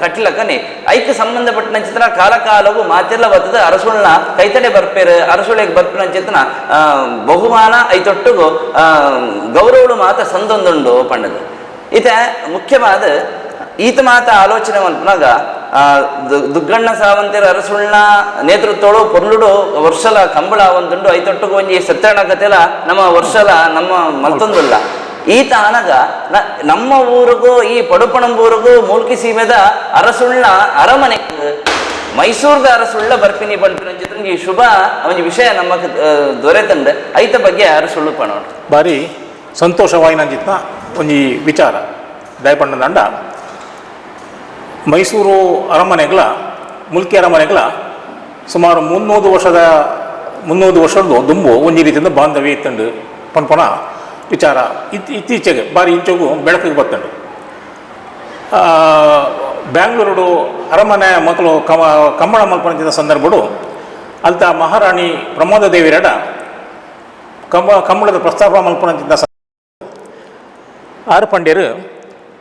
ಕಟ್ಲಕನೆ ಐಕ್ ಸಂಬಂಧಪಟ್ಟ ಚಿತ್ರ ಕಾಲ ಕಾಲವು ಮಾತೆಲ್ಲ ಬತ್ತದ ಅರಸುಳ್ನ ಕೈತಡೆ ಬರ್ಪೇರು ಅರಸುಳಿಗೆ ಬರ್ಪಿನ ಚಿತ್ತನ ಬಹುಮಾನ ಐತೊಟ್ಟಿಗೂ ಗೌರವಳು ಮಾತ ಸಂದೊಂದುಂಡು ಪಂಡದು. ಈತ ಮುಖ್ಯವಾದ ಈತ ಮಾತ ಆಲೋಚನೆ ಮಲ್ಪುನಗ ದುಗ್ಗಣ್ಣ ಸಾವಂತರ ಅರಸುಳ್ನ ನೇತೃತ್ವಳು ಪೊರ್ಲುಡು ವರ್ಷಲ ಕಂಬಳ ಒಂದುಂಡು. ಐತೊಟ್ಟುಗು ಒಂಜಿ ಸತ್ಯಣ್ಣ ಕತೆಲ ನಮ್ಮ ವರ್ಷಲ ನಮ್ಮ ಮಲ್ತೊಂದುಲ್ಲ. ಈತ ಆನಗ ನಮ್ಮ ಊರಿಗೂ ಈ ಪಡುಪಣಂಬೂರಿಗೂ ಮೂಲ್ಕಿ ಸೀಮೆದ ಅರಸುಳ್ನ ಅರಮನೆ ಮೈಸೂರ್ದ ಅರಸುಳ್ಳ ಬರ್ಪಿನಿ ಪನ್ಪಿನ ಚಿತ್ರ ಈ ಶುಭ ಒಂಜಿ ವಿಷಯ ನಮ್ಮ ದೊರೆತಂಡೆ. ಐತ ಬಗ್ಗೆ ಅರಸುಳ್ಳು ಪಣೋಡು. ಬಾರಿ ಸಂತೋಷವಾಯಿನಂಚಿತ್ನ ಒಂಜಿ ವಿಚಾರ ದಯಪಂಡ ಮೈಸೂರು ಅರಮನೆಗಳ ಮುಲ್ಕಿ ಅರಮನೆಗಳ ಸುಮಾರು 300 ವರ್ಷದ ದುಂಬು ಒಂಜಿ ರೀತಿಯಿಂದ ಬಾಂಧವ್ಯ ಇತ್ತಂಡು ಪನ್ಪನ ವಿಚಾರ ಇತ್ತೀಚೆಗೆ ಬಾರಿ ಇಂಚೆಗೂ ಬೆಳಕಿಗೆ ಬತ್ತಂಡು. ಬ್ಯಾಂಗ್ಳೂರುಡು ಅರಮನೆ ಮಕ್ಕಳು ಕಮ್ಮಳ ಮಲ್ಪನಂಚಿನ ಸಂದರ್ಭಡು ಅಲ್ತ ಮಹಾರಾಣಿ ಪ್ರಮೋದ ದೇವಿರಡ ಕಂಬಳದ ಪ್ರಸ್ತಾಪ ಮಲ್ಪನಂಚಿನ ಆರು ಪಂಡ್ಯರು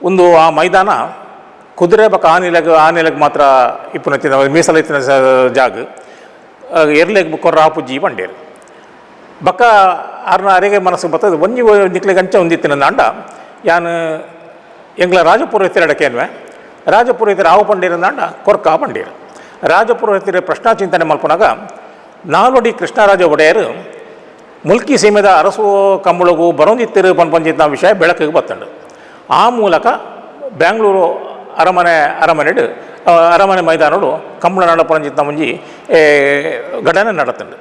ಒಂದು ಆ ಮೈದಾನ ಕುದುರೆ ಬೊಕ ಆನೆಲೆಗ್ ಆನೆಲೆಗ್ ಮಾತ್ರ ಇಪ್ಪುನ ಮೀಸಲು ಇತ್ತಿನ ಜಾಗ, ಎರ್ಲೆಗ್ ಕೊರ್ರ ಆಪುಜ್ಜಿ ಪಂಡೇರು. ಬೊಕ್ಕ ಆರ್ನ ಅರೆಗೆ ಮನಸ್ಸು ಬರ್ತದೆ ಒಂಜಿ ನಿಕ್ಲೆಗ್ ಅಂಚ ಒಂದಿತ್ತಿನ ಅಂಡ ಯಾನ್ ಎಂಗ್ಲ ರಾಜಪುರೋಹಿತರ ಕೇನ್ವೆ ರಾಜಪುರೋಹಿತರ ಆವು ಪಂಡೀರ್ ಅಂಡ ಕೊರ್ಕ ಪಂಡೀರ್. ರಾಜಪುರೋಹಿತರ ಪ್ರಶ್ನಾ ಚಿಂತನೆ ಮಲ್ಪುನಗ ನಾಲ್ವಡಿ ಕೃಷ್ಣರಾಜ ಒಡೆಯರು ಮುಲ್ಕಿ ಸೀಮೆದ ಅರಸು ಕಂಬಳಗು ಬರೋಂದಿತ್ತಿರು ಪನ್ಪಂಚಿತ್ನ ವಿಷಯ ಬೆಳಕಿಗೆ ಬತ್ತಂಡು. ಆ ಮೂಲಕ ಬ್ಯಾಂಗ್ಳೂರು ಅರಮನೆಡು ಅರಮನೆ ಮೈದಾನಡು ಕಂಬಳ ನಡಪಂಚಿತ್ನ ಒಂಜಿ ಘಟನೆ ನಡತಂಡು.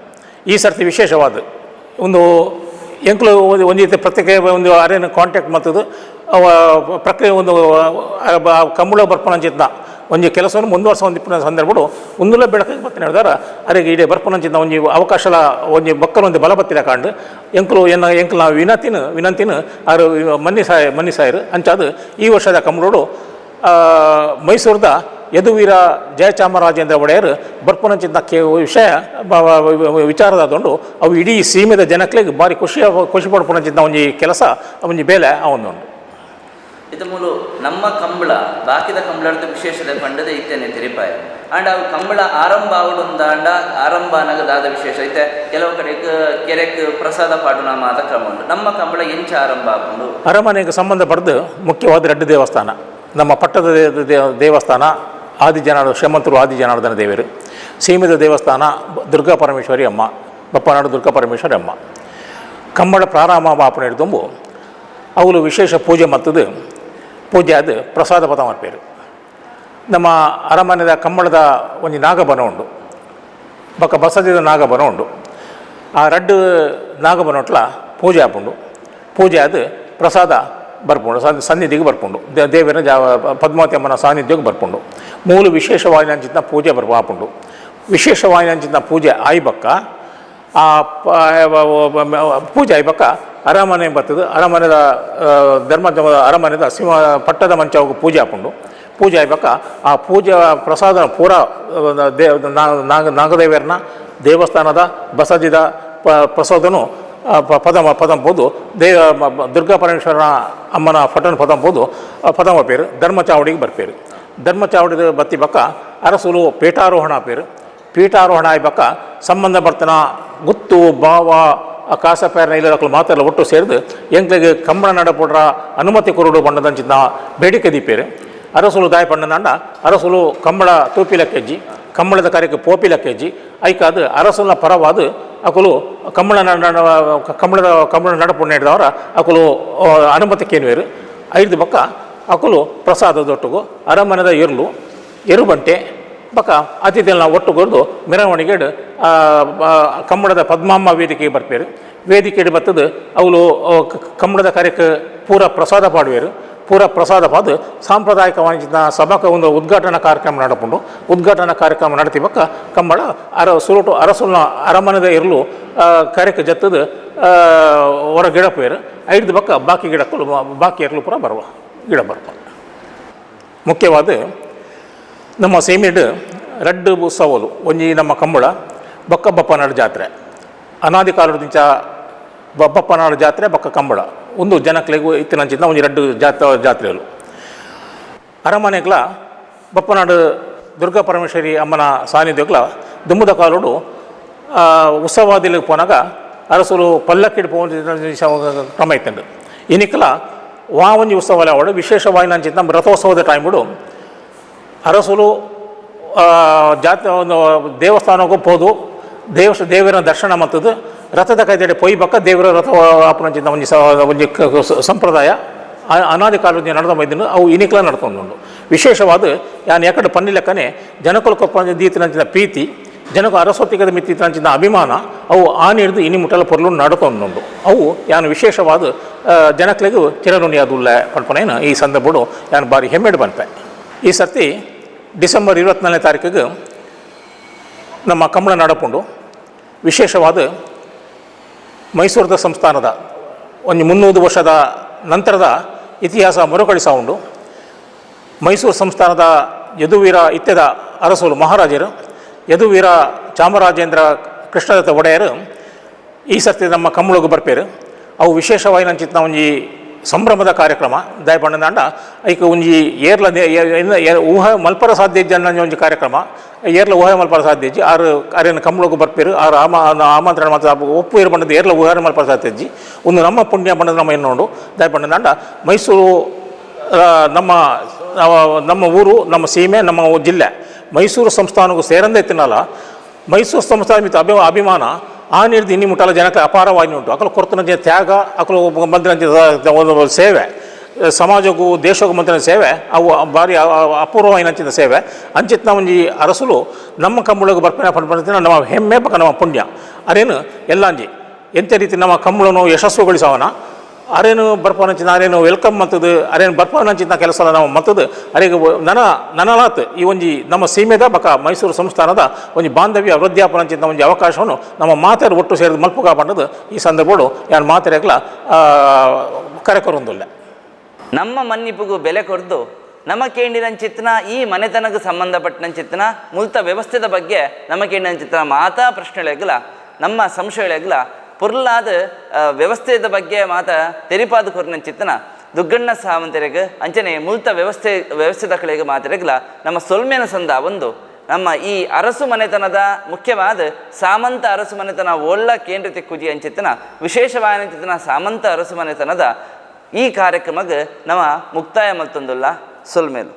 ಈ ಸರ್ತಿ ವಿಶೇಷವಾದ ಒಂದು ಎಂಕ್ಲು ಒಂಜಿ ಪ್ರತ್ಯೇಕ ಒಂದು ಅರೇನು ಕಾಂಟ್ಯಾಕ್ಟ್ ಮತ್ತದು ಅವ ಪ್ರಕ್ರಿಯೆ ಒಂದು ಕಂಬಳ ಬರ್ಪನಂಚಿತ್ನ ಒಂಜಿ ಕೆಲಸವನ್ನು ಮುಂದುವರ್ಸ ಒಂದಿಪ್ಪುನ ಸಂದರ್ಭಡು ಒಂದುಲ ಬೆಳಕಿಗೆ ಬತ್ತಿನ ಹೇಳಿದಾರ. ಅರೆಗೆ ಇಡೀ ಬರ್ಪನಂಚಿತ್ನ ಒಂಜಿ ಅವಕಾಶಲ ಒಂಜಿ ಬಕ್ಕಲ ಒಂದು ಬಲ ಬತ್ತಿನ ಕಾಂಡ್ ಎಂಕ್ಲು ಎನ್ನ ಎಂಕ್ಲು ನಾವು ವಿನಂತಿನ ವಿನಂತಿನ ಆರು ಮನ್ನಿಸಾಯರು. ಅಂಚಾದ ಈ ವರ್ಷದ ಕಂಬಳೋಡು ಮೈಸೂರದ ಯದುವೀರ ಜಯಚಾಮರಾಜೇಂದ್ರ ಒಡೆಯರ್ ಬರ್ಪುನಂಚಿನ ವಿಷಯ ವಿಚಾರದಾದೊಂಡು ಅವು ಇಡೀ ಸೀಮೆದ ಜನಕ್ಲೆಗ್ ಬಾರಿ ಖುಷಿ ಖುಷಿ ಪಡ್ಪುನಂಚಿನ ಒಂಜಿ ಕೆಲಸ ಒಂಜಿ ಬೇಲೆ ಅವೊಂದುಂಡು. ಇದು ಮೂಲು ನಮ್ಮ ಕಂಬಳ ಬಾಕಿದ ಕಂಬಳದ ವಿಶೇಷತೆ ಪಂಡದ ಇತ್ತೇನೆ ತೆರಿಪಾಯ. ಆಂಡ ಅವು ಕಂಬಳ ಆರಂಭ ಆವಡೊಂದಾಂಡ ಆರಂಭ ಅನಗ ದಾದ ವಿಶೇಷ ಐತೆ? ಕೆಲವು ಕಡೆಗೆ ಕೆರೆಕ್ ಪ್ರಸಾದ ಪಾಡುನ ಮಾತ ಕ್ರಮ ಉಂಟು. ನಮ್ಮ ಕಂಬಳ ಎಂಚ ಆರಂಭ ಆಪುಂಡು? ಅರಮನೆಗೆ ಸಂಬಂಧ ಪಡೆದು ಮುಖ್ಯವಾದ ಎರಡು ದೇವಸ್ಥಾನ ನಮ್ಮ ಪಟ್ಟದ ದೇವಸ್ಥಾನ ಆದಿಜನಾರ್ದ ಶ್ರೀಮಂತರು ಆದಿಜನಾರ್ದನ ದೇವರು, ಸೀಮೆದ ದೇವಸ್ಥಾನ ದುರ್ಗಾ ಪರಮೇಶ್ವರಿ ಅಮ್ಮ, ಬಪ್ಪನಾಡು ದುರ್ಗಾ ಪರಮೇಶ್ವರಿ ಅಮ್ಮ. ಕಂಬಳ ಪ್ರಾರಂಭ ಆಪುನ ದುಂಬು ಅವುಲು ವಿಶೇಷ ಪೂಜೆ ಮತ್ತದು ಪೂಜೆ ಅದು ಪ್ರಸಾದ ಪದ ಮಲ್ಪೇರು. ನಮ್ಮ ಅರಮನೆದ ಕಂಬಳದ ಒಂಜಿ ನಾಗಬನ ಉಂಡು, ಬೊಕ್ಕ ಬಸದಿದ ನಾಗಬನ ಉಂಡು. ಆ ರಡ್ಡು ನಾಗಬನೊಟ್ಲ ಪೂಜೆ ಆಪುಂಡು. ಪೂಜೆ ಅದು ಪ್ರಸಾದ ಬರ್ಪುಂಡು, ಸನ್ನಿಧಿಗೆ ಬರ್ಪುಂಡು, ದೇವರ ಪದ್ಮಾವತಿ ಅಮ್ಮನ ಸಾನ್ನಿಧ್ಯಕ್ಕೆ ಬರ್ಪುಂಡು. ಮೂಲು ವಿಶೇಷವಾಯಿನಂಚಿನ ಪೂಜೆ ಬರ್ಪ ಆಪುಂಡು. ವಿಶೇಷವಾಯಿನಂಚಿನ ಪೂಜೆ ಆಯಿ ಬೊಕ್ಕ ಆ ಪೂಜೆ ಆಯಿ ಬೊಕ್ಕ ಅರಮನೆ ಬರ್ತದೆ. ಅರಮನೆದ ಧರ್ಮ ಅರಮನೆದ ಸಿಂಹ ಪಟ್ಟದ ಮಂಚವು ಪೂಜೆ ಆಪುಂಡು. ಪೂಜೆ ಆಯ್ಬಕ್ಕ ಆ ಪೂಜೆ ಪ್ರಸಾದ ಪೂರ ನಾಗದೇವರನ ದೇವಸ್ಥಾನದ ಬಸದಿದ ಪ್ರಸಾದನು ಪದಮ ಪದಂಬೋದು ದೇವ ದುರ್ಗಾ ಪರಮೇಶ್ವರನ ಅಮ್ಮನ ಫಟನ್ ಪದಂಬೋದು ಪದಮ ಪೇರು ಧರ್ಮಚಾವಡಿಗೆ ಬರ್ಪೇರು. ಧರ್ಮಚಾವಡಿದ ಬತ್ತಿ ಬಕ್ಕ ಅರಸುಲು ಪೀಠಾರೋಹಣ ಪೇರು. ಪೀಠಾರೋಹಣ ಆಯ್ಬಕ್ಕ ಸಂಬಂಧ ಬರ್ತನ ಗುತ್ತು ಬಾವ ಕಾಸಪೇರನ ಇಲ್ಲದಕ್ಕಲು ಮಾತೆಲ್ಲ ಒಟ್ಟು ಸೇರಿದು ಎಂಕ್ಲೆಗ್ ಕಂಬಳ ನಡಪುಡ್ರ ಅನುಮತಿ ಕೊರಡು ಬಣ್ಣದಂಚಿನ ಬೇಡಿಕೆ ದೀಪೇರು. ಅರಸುಲು ದಾಯ ಪಣ್ಣನಾಂಡ ಅರಸುಲು ಕಂಬಳ ತೂಪಿಲ ಕೆಜ್ಜಿ ಕಂಬಳದ ಕಾರ್ಯಕ್ಕೆ ಪೋಪಿಲ ಕೆಜ್ಜಿ ಐಕಾದು ಅರಸುಲ ಪರವಾದ ಅಕುಲು ಕಂಬಳ ಕಂಬಳದ ಕಂಬಳ ನಡಪು ನೀಡಿದವರ ಅಕುಲು ಅನುಮತಿ ಕೇನುವೇರು. ಐದು ಬಕ್ಕ ಅಕುಲು ಪ್ರಸಾದದೊಟ್ಟುಗು ಅರಮನೆದ ಇರ್ಲು ಎರುಬಂಟೆ ಬಕ್ಕ ಅತಿಥಿಗಳನ್ನ ಒಟ್ಟುಗೊರ್ದು ಮೆರವಣಿಗೆಡು ಕಂಬಳದ ಪದ್ಮಾಂಬ ವೇದಿಕೆಗೆ ಬರ್ಪೇರು. ವೇದಿಕೆಡು ಬತ್ತದು ಅವಳು ಕಂಬಳದ ಕಾರ್ಯಕ್ಕೆ ಪೂರ ಪ್ರಸಾದ ಪಾಡುವೇರು. ಪೂರ ಪ್ರಸಾದ ಪಾದು ಸಾಂಪ್ರದಾಯಿಕ ವಾಣಿಜ್ಯ ಸಭಾಕ ಒಂದು ಉದ್ಘಾಟನಾ ಕಾರ್ಯಕ್ರಮ ನಡಪುಂಡು. ಉದ್ಘಾಟನಾ ಕಾರ್ಯಕ್ರಮ ನಡತಿ ಬಕ್ಕ ಕಂಬಳ ಸುರುಟು ಅರಸುಲ್ನ ಅರಮನೆದ ಇರಲು ಕಾರ್ಯಕ್ಕೆ ಜತ್ತದು ಹೊರ ಗಿಡಪೇರು. ಐದು ಬಕ್ಕ ಬಾಕಿ ಗಿಡಕ್ಕಲು ಬಾಕಿ ಇರಲು ಪೂರ ಬರುವ ಗಿಡ ಬರ್ಪ. ಮುಖ್ಯವಾದ ನಮ್ಮ ಸೀಮೆಡ್ ರಡ್ಡು ಉತ್ಸವಲು, ಒಂಜಿ ನಮ್ಮ ಕಂಬಳ ಬೊಕ್ಕ ಬಪ್ಪನಾಡು ಜಾತ್ರೆ. ಅನಾದಿ ಕಾಲದಿಂಚ ಬಪ್ಪನಾಡು ಜಾತ್ರೆ ಬೊಕ್ಕ ಕಂಬಳ ಒಂದು ಜನಕ್ಲೆಗು ಇತ್ತಿನಂಚಿನ ಒಂಜಿ ರಡ್ಡು ಜಾತ್ರೆಲು. ಅರಮನೆಗ್ಲ ಬಪ್ಪನಾಡು ದುರ್ಗಾ ಪರಮೇಶ್ವರಿ ಅಮ್ಮನ ಸಾನ್ನಿಧ್ಯಗ್ಲ ದುಮ್ಮದ ಕಾಲೋಡು ಉತ್ಸವಾದಿಲಿಗೆ ಪೋನಾಗ ಅರಸುಲು ಪಲ್ಲಕ್ಕಿಡ್ ಪೋವೊಂದು ಕ್ರಮ ಇತ್ತಂಡು. ಇನಿಕ್ಲ ವಾ ಒಂಜಿ ಉತ್ಸವ ಅವಡು ವಿಶೇಷವಾಗಿ ನಂಚಿನ ರಥೋತ್ಸವದ ಟೈಮುಡು ಅರಸುಲು ಜಾತ್ರೆ ಒಂದು ದೇವಸ್ಥಾನಕ್ಕೂ ಪೋದು ದೇವರ ದರ್ಶನ ಮತ್ತದು ರಥದ ಕೈದಡೆ ಪೊಯ್ ಬಕ್ಕ ದೇವರ ರಥ ಆಪುನಂಚಿನ ಒಂಜಿ ಒಂಜಿ ಸಂಪ್ರದಾಯ ಅನಾದಿ ಕಾಲದ ನಡೆದ ಮೈದಿನ ಅವು ಇನಿಕ್ಲ ನಡ್ತೊಂದುಂಡು. ವಿಶೇಷವಾದ ಯಾನ್ ಎಕಡೆ ಪನ್ನಿ ಲೆಕ್ಕನೆ ಜನಕುಲು ಕೊಪ್ಪ ದೀತಿನಂಚಿನ ಪ್ರೀತಿ, ಜನಕು ಅರಸೊತ್ತಿಗದ ಮಿತ್ತಿನಂಚಿನ ಅಭಿಮಾನ ಅವು ಆನಿ ಹಿಡ್ದು ಇನಿ ಮುಟ್ಟಲ ಪೊರ್ಲು ನಡ್ತೊಂದುಂಡು. ಅವು ಯಾನ್ ವಿಶೇಷವಾದ ಜನಕ್ಲೆಗು ಚಿರಋಣಿಯಾದುಲ್ಲ ಪನ್ಪನೇನು ಈ ಸಂದರ್ಭಡು ಯಾನ್ ಬಾರಿ ಹೆಮ್ಮೆಡು ಪನ್ಪೆ. ಈ ಸರ್ತಿ ಡಿಸೆಂಬರ್ 24ನೇ ತಾರೀಕಿಗೆ ನಮ್ಮ ಕಂಬಳ ನಡಪುಂಡು. ವಿಶೇಷವಾದ ಮೈಸೂರದ ಸಂಸ್ಥಾನದ ಒಂದು 300 ವರ್ಷದ ನಂತರದ ಇತಿಹಾಸ ಮರುಕಳಿಸ ಉಂಡು. ಮೈಸೂರು ಸಂಸ್ಥಾನದ ಯದುವೀರ ಇತ್ಯದ ಅರಸರು ಮಹಾರಾಜರು ಯದುವೀರ ಚಾಮರಾಜೇಂದ್ರ ಕೃಷ್ಣದತ್ತ ಒಡೆಯರು ಈ ಸರ್ತಿ ನಮ್ಮ ಕಂಬಳಗು ಬರ್ಪೇರು. ಅವು ವಿಶೇಷವಾಗಿ ನಂಚಿತ್ನ ಒಂಜಿ ಸಂಭ್ರಮದ ಕಾರ್ಯಕ್ರಮ ದಯಪಂಡದಾಂಡ ಐಕ್ ಒಂಜಿ ಏರ್ಲ ಊಹೆ ಮಲ್ಪರ ಸಾಧ್ಯ ಇಜ್ಜಿ ಒಂಜಿ ಕಾರ್ಯಕ್ರಮ ಏರ್ಲ ಊಹೆ ಮಲ್ಪರ ಸಾಧ್ಯ ಇಜ್ಜಿ. ಆರು ಅರೇನ ಕಂಬಳಗು ಬರ್ಪೇರು. ಆರು ಆಮಂತ್ರಣ ಮಾತ್ರ ಒಪ್ಪು ಏರು ಬಂಡದ ಏರ್ಲ ಊಹೆ ಮಲ್ಪರ ಸಾಧ್ಯ ಇಜ್ಜಿ. ಒಂದು ನಮ್ಮ ಪುಣ್ಯ ಬಂಡದ ನಮ್ಮ ಎನ್ನೋಡು ದಯಪಂಡದಾಂಡ ಮೈಸೂರು ನಮ್ಮ ನಮ್ಮ ಊರು, ನಮ್ಮ ಸೀಮೆ, ನಮ್ಮ ಜಿಲ್ಲೆ ಮೈಸೂರು ಸಂಸ್ಥಾನಕ್ಕೂ ಸೇರಂದೇ ತಿನ್ನಲ್ಲ. ಮೈಸೂರು ಸಂಸ್ಥಾನ ಮಿತ್ತ ಅಭಿಮಾನ ಆ ನೀರ್ದು ಇನ್ನಿ ಮುಟ್ಟಲ ಜನಕ್ಕೆ ಅಪಾರವಾಗಿ ಉಂಟು. ಅಕಲು ಕೊರ್ತನಂಚಿನ ತ್ಯಾಗ, ಅಕಲು ಬಂದಿರಂಚಿನ ಒಂದು ಸೇವೆ, ಸಮಾಜಕ್ಕೂ ದೇಶಕ್ಕೂ ಮಂದಿನ ಸೇವೆ ಅವು ಭಾರಿ ಅಪೂರ್ವವಾಗಿನಂಚಿನ ಸೇವೆ. ಅಂಚಿತ್ನ ಒಂಜಿ ಅರಸುಲು ನಮ್ಮ ಕಂಬಳಗು ಬರ್ಪಿನ ಪಂಡ ನಮ್ಮ ಹೆಮ್ಮೆ ಪಕ್ಕ ನಮ್ಮ ಪುಣ್ಯ. ಅರೇನು ಎಲ್ಲಾಂಜಿ ಎಂಥ ರೀತಿ ನಮ್ಮ ಕಂಬಳನು ಯಶಸ್ಸುಗೊಳಿಸವನ ಅರೇನು ಬರ್ಪನಂಚಿನ ಅರೇನು welcome ಮತ್ತದು ಅರೇನು ಬರ್ಪನಂಚಿನ ಕೆಲಸ ನಾವು ಮತ್ತದು ಅರೆಗೆ ನನ ನನಲಾತ್ ಈ ಒಂಜಿ ನಮ್ಮ ಸೀಮೆದ ಬಕ ಮೈಸೂರು ಸಂಸ್ಥಾನದ ಒಂಜಿ ಬಾಂಧವ್ಯ ವೃದ್ಧಾಪನಂಚಿನ ಒಂಜಿ ಅವಕಾಶವನ್ನು ನಮ್ಮ ಮಾತೆರು ಒಟ್ಟು ಸೇರಿದ ಮಲ್ಪುಗ ಪಂಡದು ಈ ಸಂದರ್ಭಡು ಯಾನ್ ಮಾತೆರೆಗ್ಲ ಕರೆ ಕೊರೊಂದುಲ್ಲ. ನಮ್ಮ ಮನ್ನಿಪುಗು ಬೆಲೆ ಕೊರ್ದು ನಮ್ಮ ಕೇಂಡಿನಂಚಿತ್ನ ಈ ಮನೆತನಕ್ಕೆ ಸಂಬಂಧಪಟ್ಟಂಚಿತ್ನ ಮುಲ್ತ ವ್ಯವಸ್ಥೆದ ಬಗ್ಗೆ ನಮ್ಮ ಕೇಂಡಿನಂಚಿತ್ನ ಮಾತಾ ಪ್ರಶ್ನೆಳೆಗ್ಲ ನಮ್ಮ ಸಂಶಯಳೆಗ್ಲ ಪೊರ್ಲಾದ ವ್ಯವಸ್ಥೆದ ಬಗ್ಗೆ ಮಾತ ತೆರಿಪಾದ ಕೊರ್ನಂಚಿತ್ನ ದುಗ್ಗಣ್ಣ ಸಾವಂತರಿಗೆ ಅಂಚನೆ ಮುಲ್ತ ವ್ಯವಸ್ಥೆದ ಕಡೆಗೆ ಮಾತಿರಗ್ಲ ನಮ್ಮ ಸೊಲ್ಮೆನ ಸಂದ ಒಂದು ನಮ್ಮ ಈ ಅರಸು ಮನೆತನದ ಮುಖ್ಯವಾದ ಸಾಮಂತ ಅರಸು ಮನೆತನ ಒಳ್ಳ ಕೇಂದ್ರ ತಿಕ್ಕುಜಿ ಅಂಚಿತನ ವಿಶೇಷವಾದ ಸಾಮಂತ ಅರಸು ಮನೆತನದ ಈ ಕಾರ್ಯಕ್ರಮಕ್ಕೆ ನಮ್ಮ ಮುಕ್ತಾಯ ಮಲ್ತೊಂದುಲ್ಲ. ಸೊಲ್ಮೇಲು.